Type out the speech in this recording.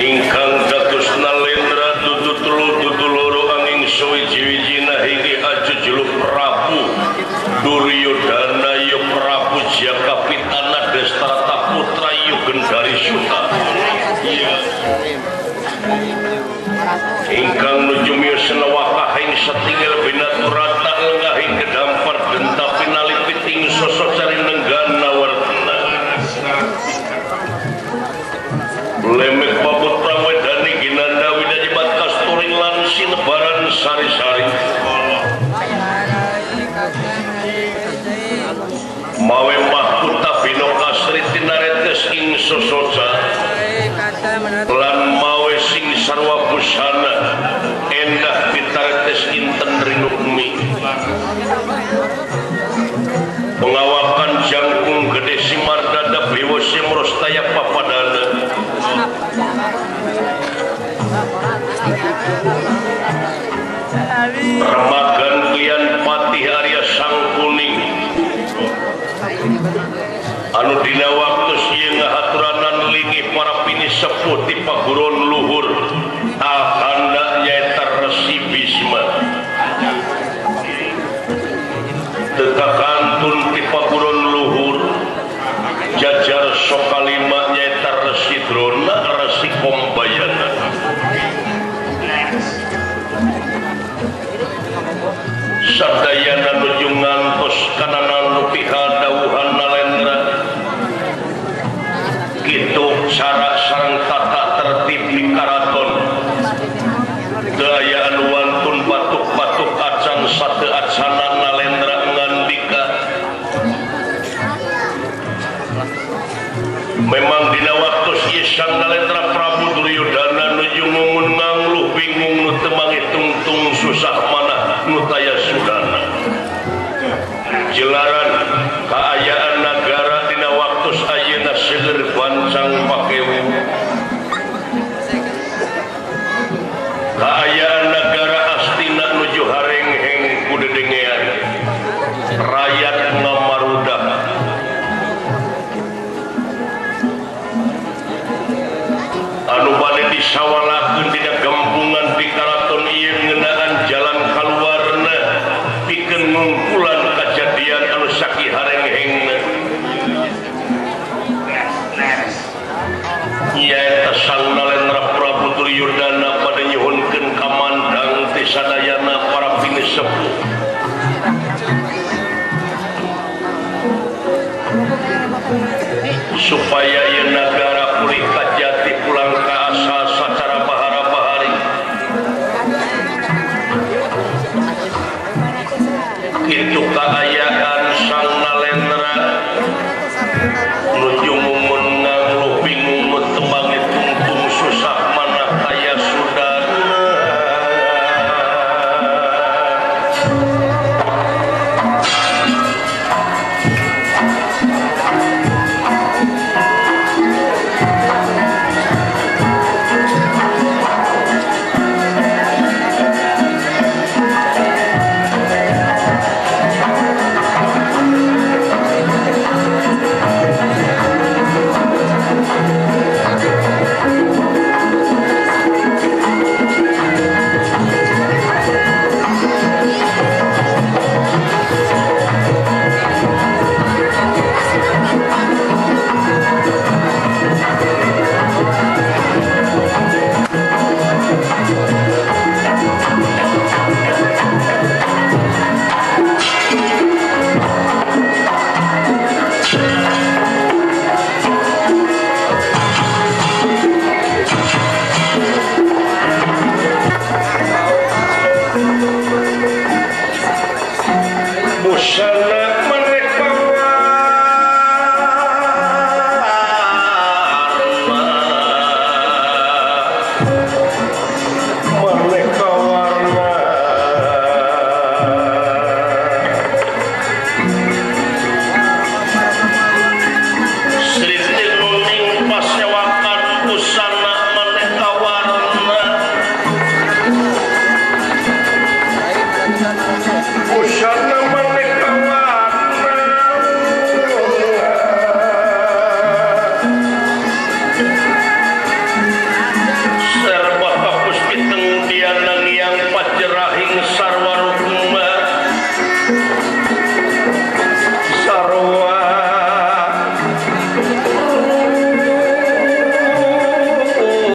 Ingkang dados nalendra dudu telu dudu loro angin suwiji-wijina hinggi ajujuluk Prabu Duryodhana ya Prabu Jakapitana Destrata Putra Yugendari Suta. Ingkang nuju miyos senewakah ing setingil binaturata lengahing kedampar denta pinalipiting sosok cari nenggana wartena. Lemek paputra wedani ginanda widajibat kasturing lan sinebaran sari-sari. Mawe mahkota bino kasri tinaretes ing sosoca lan mawe sing sarwa busana endah pitaretes inten rinukmi. Pengawakan jangkung gede simar dada bewo simrostaya papadana. Remagan klian Patih Arya Sangkuning anu dina waktu ieu ngahaturanan linggih para pinisepuh ti paguron luhur akanda nyaeta Resi Bisma. Teu kakantun ti paguron luhur jajar sokalima nyaeta Resi Drona Resi Kombayana. Sadayana nuju ngantos kananan rupiha dawuhan nalendra. Kitu cara sareng tata tertib di karaton. Teu aya anu wantun batuk-batuk acan sate acana nalendra ngandika. Memang dina waktu ieu Sang Nalendra Prabu Duryodhana nuju ngungun ngangluh bingung nu teu mangitungtung susah manah nu taya sudana. Jelaran kaayaan nagara dina waktu ayeuna seueur bancang pakewu. Kaayaan nagara astina nuju harengheng ku dedengean. Rakyat ngamarudah. Anu bade disawalakeun dina gembungan di karaton ieu ngeunaan jalan kaluarna pikeun ngungkulan kajadian anu saki harenghengna. Nyaeta Sang Nalendra Prabu Duryodhana bade nyuhunkeun kamandang ti sadayana para pinisepuh. Supaya ieu nagara pulih kajati pulang ka asal sacara bahara-bahari. Kitu kaayaan Sang Nalendra nuju